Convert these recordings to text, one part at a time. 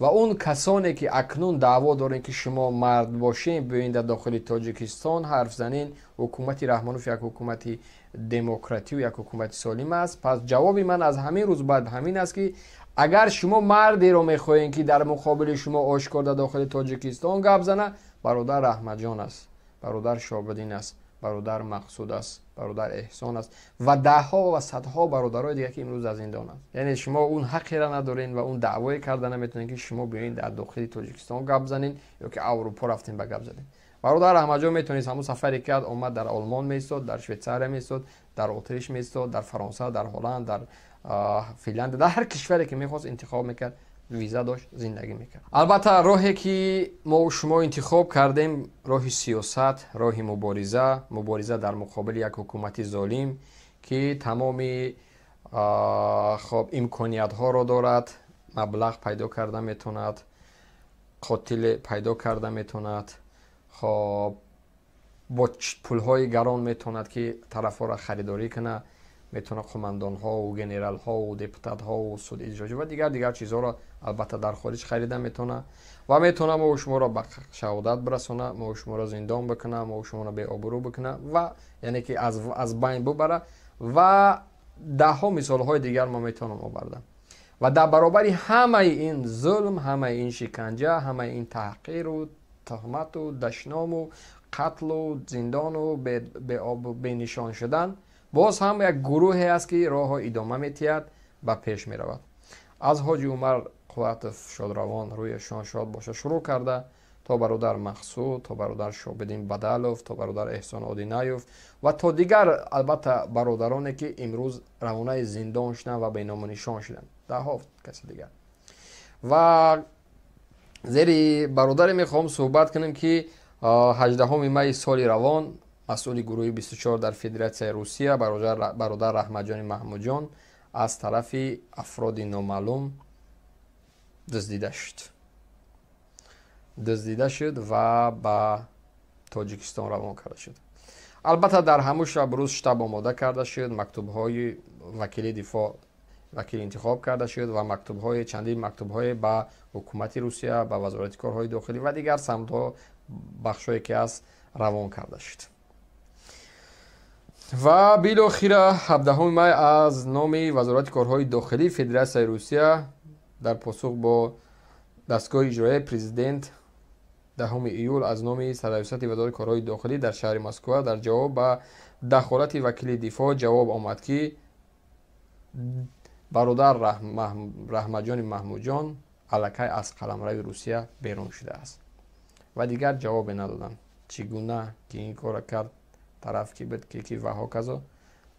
Ва он касоне ки акнун даъво дорем, ки шумо мард бошед, биёин дар дохили Тоҷикистон ҳарф занен, ҳукумати Раҳмонов як ҳукумати демократию як ҳукумати солим аст. Пас ҷавоби ман аз ҳамин рӯз баъд ҳамин аст, ки агар шумо мардеро мехоҳед, ки дар муқобили шумо ошкор дар дохили Тоҷикистон гап зана, бародар Раҳматҷон аст, бародар Шобиддин аст, бародар Мақсуд аст, бародар Эҳсон аст ва даҳҳо ва садҳо бародарои дигар, ки имрӯз аз зиндонанд. Яъне шумо он ҳаққеро надоред ва он даъвое карда наметавонед, ки шумо биёед дар дохили Тоҷикистон гап занед ё ки Аврупо рафтем ба гап занед. Бародар Раҳматҷон метавонист ҳамон сафаре кард, омад дар Олмон меистод, дар Швейтсария меистод, дар Отриш меистод, дар Фаронса, дар Ҳолланд, дар Финляндия, дар ҳар кишваре ки мехост интихоб мекард, виза дошт, зиндагӣ мекард. Албатта роҳе ки мо шумо интихоб кардем, роҳи сиёсат, роҳи мубориза, мубориза дар муқобили як ҳукумати золим, ки тамоми хоб имкониятҳоро дорад, маблағ пайдо карда метавонад, қотил пайдо карда метавонад, хоб бо пулҳои гарон метавонад, ки тарафҳоро харидорӣ кунад, метавонад қумандонҳову генералҳову депутатҳову суд иҷроҷӣ ва дигар чизҳоро албатта дар хориҷ харида метавонад ва метавонад мо шуморо ба шаҳодат бирасонад, мо шуморо зиндон бикунад, мо шуморо беобрӯ бикунад ва яъне ки аз байн бубарад ва даҳҳо мисолҳои дигар мо метавонам овардам. Ва дар баробари ҳамаи ин зулм, ҳамаи ин шиканҷа, ҳамаи ин таҳқиру туҳмату дашному қатлу зиндону бенишон шудан, боз ҳам як гурӯҳе аст, ки роҳҳо идома метиҳад, ба пеш меравад. Аз Ҳоҷи Умар Қувватов шодравон, рӯяшон шод бошад, шурӯъ карда то бародар Мақсуд, то бародар Шобиддин Бадалов, то бародар Эҳсон Одинаев ва то дигар албатта бародароне, ки имрӯз равонаи зиндон шуданд ва беному нишон шуданд, даҳҳо каси дигар. Ва зери бародаре мехоҳам суҳбат кунем, ки 18 майи соли равон масъули гурӯҳи 24 дар Федератсияи Русия бародар Раҳматҷони Маҳмудҷон аз тарафи афроди номаълум дуздида шуд. Дуздида шуд ва ба Тоҷикистон равон карда шуд. Албатта дар ҳамун шаб рӯз штаб омода карда шуд, мактубҳои вакили дифоъ вакил интихоб карда шуд ва мактубҳои чандин мактубҳое ба ҳукумати Русия, ба Вазорати корҳои дохилӣ ва дигар самтҳо, бахшҳое ки аст, равон карда шуд. Ва билохира 17 май аз номи Вазорати корҳои дохилии Федератсияи Русия дар посух бо дастгоҳи иҷроияи президент 10 июл аз номи сарраёсати Вазорати корҳои дохилӣ дар шаҳри Москва дар ҷавоб ба дахолати вакили дифоъ ҷавоб омад, ки бародар Раҳматҷони Маҳмудҷон аллакай аз қаламрави Русия берун шудааст. Ва дигар ҷавобе надоданд, чӣ гуна ки ин корро кард, тараф ки буд, ки ва ҳоказо.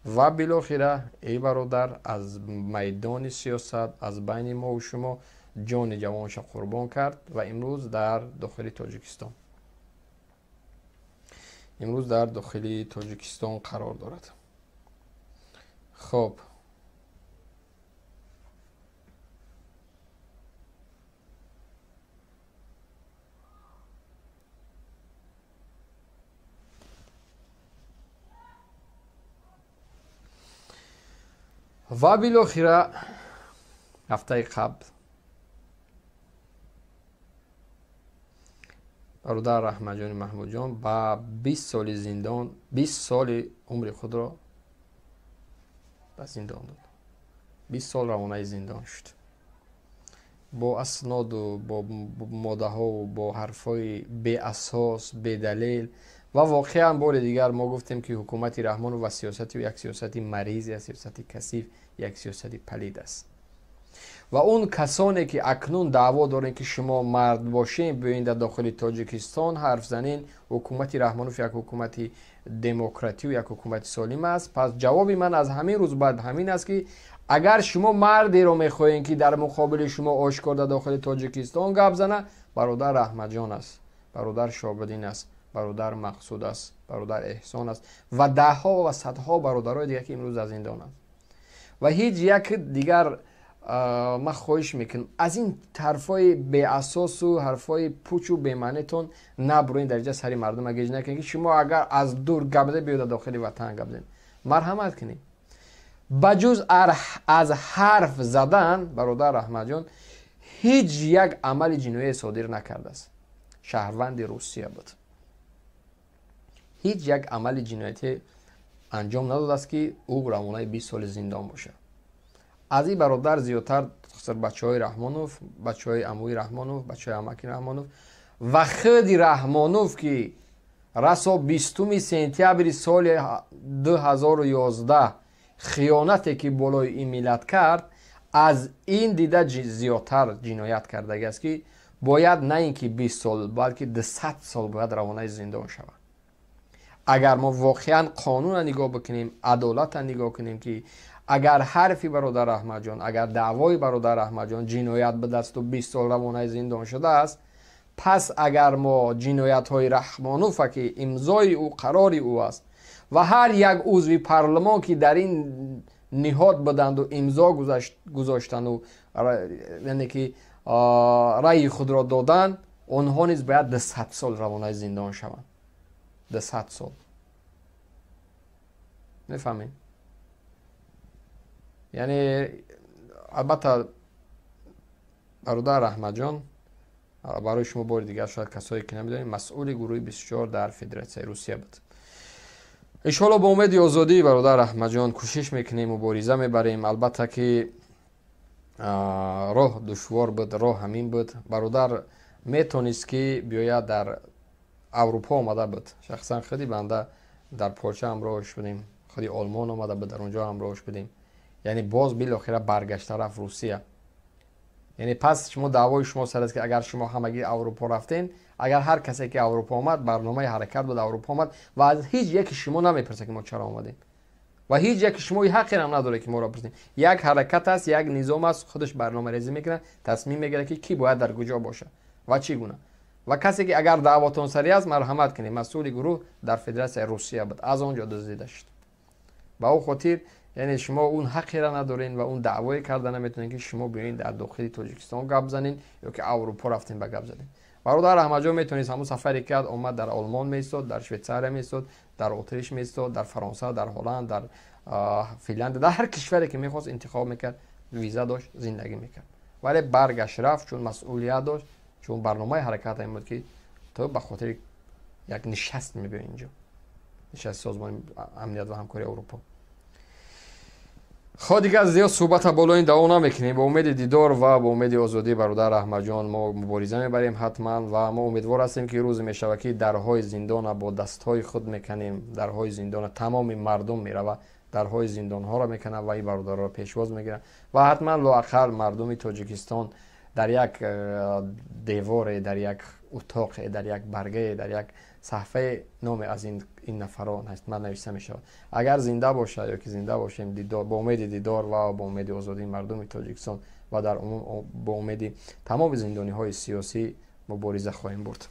Ва билохира эй бародар аз майдони сиёсат, аз байни мову шумо ҷони ҷавонша қурбон кард ва имрӯз дар дохили Тоҷикистон, имрӯз дар дохили Тоҷикистон қарор дорад. Хоб, ва билохира ҳафтаи қабл бародар Раҳматҷони Маҳмудҷон ба 20 соли зиндон, 20 соли умри худро ба зиндон дод, 20 сол равонаи зиндон шуд бо асноду бо моддаҳову бо ҳарфҳои беасос, бедалел. Ва воқеан бори дигар мо гуфтем, ки ҳукумати Раҳмонов ва сиёсати як сиёсати мариз, як сиёсати касиф, як сиёсати палид аст. Ва он касоне ки акнун даъво дорем, ки шумо мард бошед, биёин дар дохили Тоҷикистон ҳарф занен, ҳукумати Раҳмонов як ҳукумати демократию як ҳукумати солим аст. Пас ҷавоби ман аз ҳамин рӯз баъд ҳамин аст, ки агар шумо мардеро мехоҳед, ки дар муқобили шумо ошкор дар дохили Тоҷикистон гап зана, бародар Раҳматҷон аст, бародар Шобиддин аст, бародар Мақсуд аст, бародар Эҳсон аст ва даҳҳо ва садҳо бародарои дигар, ки имрӯз аз зиндонанд. Ва ҳеҷ як дигар ман хоҳиш мекунам, аз ин ҳарфҳои беасосу ҳарфҳои пучу бемаънитон набурен, дар ҷа сари мардума геҷ накунед, ки шумо агар аз дур гап зед, биёд дар дохили ватан гап зед, марҳамат кунед. Ба ҷуз аз ҳарф задан бародар Раҳматҷон Ҳеҷ як амали ҷиноие содир накардааст, шаҳрванди Русия буд, ҳеҷ як амали ҷиноятӣ анҷом надодааст, ки ӯ равонаи 20 соли зиндон бошад. Аз ин бародар зиёдтар бачаҳои Раҳмонов, бачаҳои амӯи Раҳмонов, бачаҳои амаки Раҳмонов ва худи Раҳмонов, ки расо 20 сентябри соли 2011 хиёнате ки болои ин миллат кард, аз ин дида зиёдтар ҷиноят кардагиаст, ки бояд на ин ки 20 сол, балки 200 сол бояд равонаи зиндон шавад. Агар мо воқеан қонунро нигоҳ бикунем, адолатро нигоҳ кунем, ки агар ҳарфи бародар Аҳмадҷон, агар даъвои бародар Аҳмадҷон ҷиноят будасту 20 сол равонаи зиндон шудааст, пас агар мо ҷиноятҳои Раҳмонова, ки имзои ӯ, қарори ӯ аст ва ҳар як узви парлумон, ки дар ин ниҳод буданду имзо гузоштану, яъне ки раъйи худро доданд, онҳо низ бояд 200 сол равонаи зиндон шаванд. 200 сол. Мефаҳмед? Яъне албатта, бародар Аҳмадҷон, барои шумо бори дигар, шояд касое ки намедонед, масъули гурӯҳи 24 дар Федератсияи Русия буд. Иншоалло, бо умеди озодии бародар Аҳмадҷон кӯшиш мекунем, мубориза мебарем. Албатта ки роҳ душвор буд, роҳ ҳамин буд. Бародар метонист, ки биёяд, дар Аврупо омада буд, шахсан худи банда дар Полша ҳамроҳш будем, худи Олмон омада буд, дар онҷо ҳамроҳш будем. Яъне боз билохира баргашта рафт Русия. Яъне пас шумо даъвои шумо сар аст, ки агар шумо ҳамагӣ Аврупо рафтен, агар ҳар касе ки Аврупо омад, барномаи ҳаракат буд, Аврупо омад ва аз ҳеҷ яке шумо намепурсад, ки мо чаро омадем, ва ҳеҷ яке шумо ҳаққерам надоред, ки моро пурсем. Як ҳаракат аст, як низом аст, худаш барномарезӣ мекунад, тасмим мегирад, ки кӣ бояд дар куҷо бошад ва чӣ гуна. Ва касе ки агар даъвотон сари аст, марҳамат кунед. Масъули гурӯҳ дар Федератсияи Русия буд, аз он ҷо дуздида шуд. Ба ӯ хотир, яъне шумо он ҳаққеро надоред ва он даъвое карда наметавонед, ки шумо биёед дар дохили Тоҷикистон гап занед ё ки Аврупо рафтем ба гап задем. Бародар Аҳмадҷон метавонист ҳамун сафаре кард, омад, дар Олмон меистод, дар Швейтсария меистод, дар Отриш меистод, дар Фаронса, дар Ҳолланд, дар Финляндия, дар ҳар кишваре ки мехост интихоб мекард, виза дошт, зиндагӣ мекард. Вале баргашт рафт, чун масъулият дошт, чун барномаи ҳаракат ин буд, ки ту ба хотири як нишаст мебиёй инҷо, нишасти Созмони амният ва ҳамкории Аврупо. Хо, дигар зиёд суҳбата боло ин давом намекунем. Бо умеди дидор ва бо умеди озодии бародар Аҳмадҷон мо мубориза мебарем ҳатман ва мо умедвор ҳастем, ки рӯзе мешавад, ки дарҳои зиндона бо дастҳои худ меканем. Дарҳои зиндона тамоми мардум мерава, дарҳои зиндонҳоро меканад ва ин бародарро пешвоз мегиранд ва ҳатман лоақал мардуми Тоҷикистон дар як деворе, дар як утоқе, дар як баргае, дар як саҳфае номе аз ин нафарон ҳатман нависта мешавад, агар зинда бошад ё ки зинда бошем. Бо умеди дидор ва бо умеди озодии мардуми Тоҷикистон ва дар умум бо умеди тамоми зиндониҳои сиёсӣ мубориза хоҳем бурд.